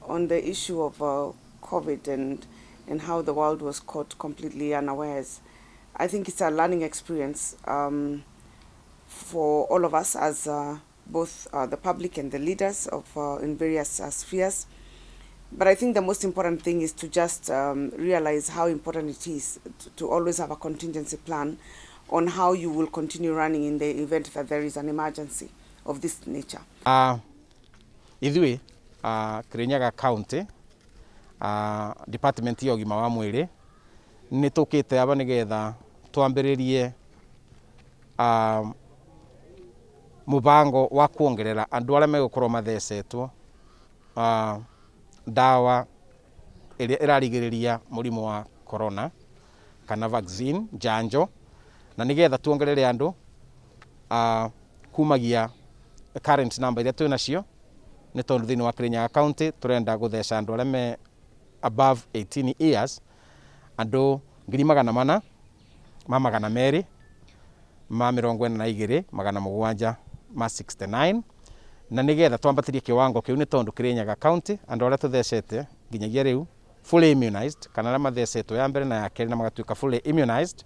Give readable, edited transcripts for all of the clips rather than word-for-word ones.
On the issue of COVID and how the world was caught completely unawares, I think it's a learning experience for all of us as both the public and the leaders of in various spheres. But I think the most important thing is to just realize how important it is to always have a contingency plan on how you will continue running in the event that there is an emergency of this nature. Ithuĩ Kirinyaga County department ya ũgima wa mwĩrĩ nĩ tũkĩte aba nĩgetha twambĩrĩrie mũbango wa kuongerera andũ arĩa megũkorwo mathecetwo ndawa ĩrĩa ĩrarigĩrĩria mũrimũ wa corona kana vaccine, njanjo, na nĩgetha tuongerere andũ kumagia current number iria twĩ nacio, nĩ tondũ thĩinĩ wa Kirinyaga County tũrenda gũtheca andũ arĩa me above 18 years andũ 442,769, na nĩgetha twambatĩrie kĩwango kĩu, nĩ tondũ Kirinyaga County andũ arĩa tũthecete nginyagia rĩu fully immunized, kana arĩa mathecetwo ya mbere na ya kerĩ na magatuĩka fully immunized,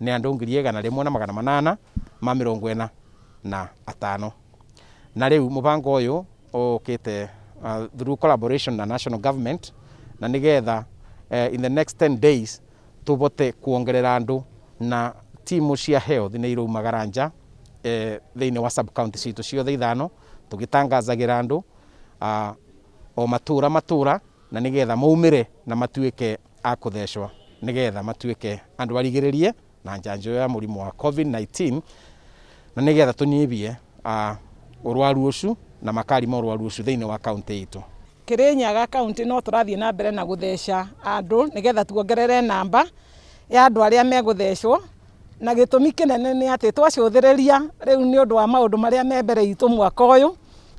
nĩ andũ 1,845. Na rĩu mũbango ũyũ ũkĩte through collaboration na national government, na nĩgetha in the next 10 days tũbote kuongerera andũ, na timu cia health nĩ iraumagara nja thĩinĩ wa sub county citũ ciothe ithano, tũgĩtangazagĩra andũ o matũra matũra, na nĩgetha maumĩre na matuĩke a kũthecwo, nĩgetha matuĩke andũ arigĩrĩrie na njanjo ya mũrimũ wa COVID-19, na nĩgetha tũnyibie ũrwaru ũcio na makari ma ũrwaru ũcio thĩinĩ wa kaunti itũ. Kirinyaga County no tũrathiĩ na mbere na gũtheca andũ nĩgetha tuongerere namba ya andũ arĩa megũthecwo, na gĩtũmi kĩnene nĩ atĩ twacũthĩrĩria rĩu nĩ ũndũ wa maũndũ marĩa me mbere itũ mwaka ũyũ,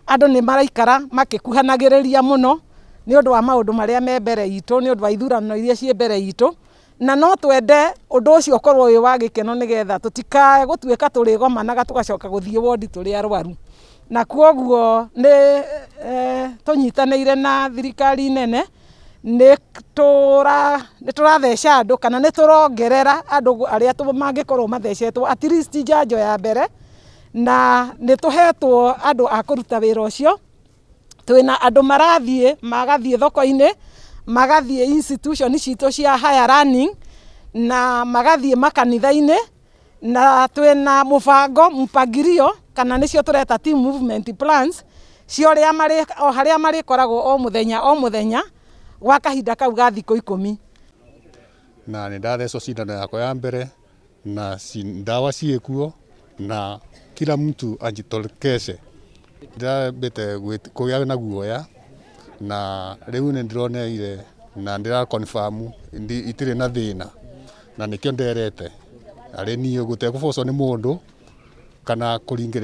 andũ nĩ maraikara makĩkuhanagĩrĩria mũno nĩ ũndũ wa maũndũ marĩa me mbere itũ, nĩ ũndũ wa ithurano iria ciĩ mbere itũ, na no twende ũndũ ũcio ũkorwo wĩ wa gĩkeno nĩgetha tũtikae gũtuĩka tũrĩgomanaga tũgacoka gũthiĩ wondi tũrĩ arwaru. Na kwoguo nĩ tũnyitanĩire na thirikari nene nĩ tũratheca andũ kana nĩ tũrongerera andũ arĩa mangĩkorwo mathecetwo at least njanjo ya mbere, na nĩ tũhetwo andũ a kũruta wĩra ũcio. Twĩna andũ marathiĩ magathiĩ thoko-inĩ, magathiĩ institution citũ cia higher learning, na magathiĩ makanitha-inĩ, na twĩna mũbango mpangilio, kana nĩcio tũreta team movement plans cia ũrĩa marĩ o harĩa marĩkoragwo o mũthenya o mũthenya gwa kahinda kau ga thikũ 10. Na nĩ ndathecwo cindano yakwa ya mbere na ndawa ciĩkuo na kila mtu ajitokeze. Ndĩrambĩte kũgĩa na guoya, na rĩu nĩ ndĩroneire na ndĩra confirm itirĩ na thĩna, na nĩkĩo nderete arĩ niĩ gũtekũbocwo nĩ mũndũ kana kũringĩrĩrio.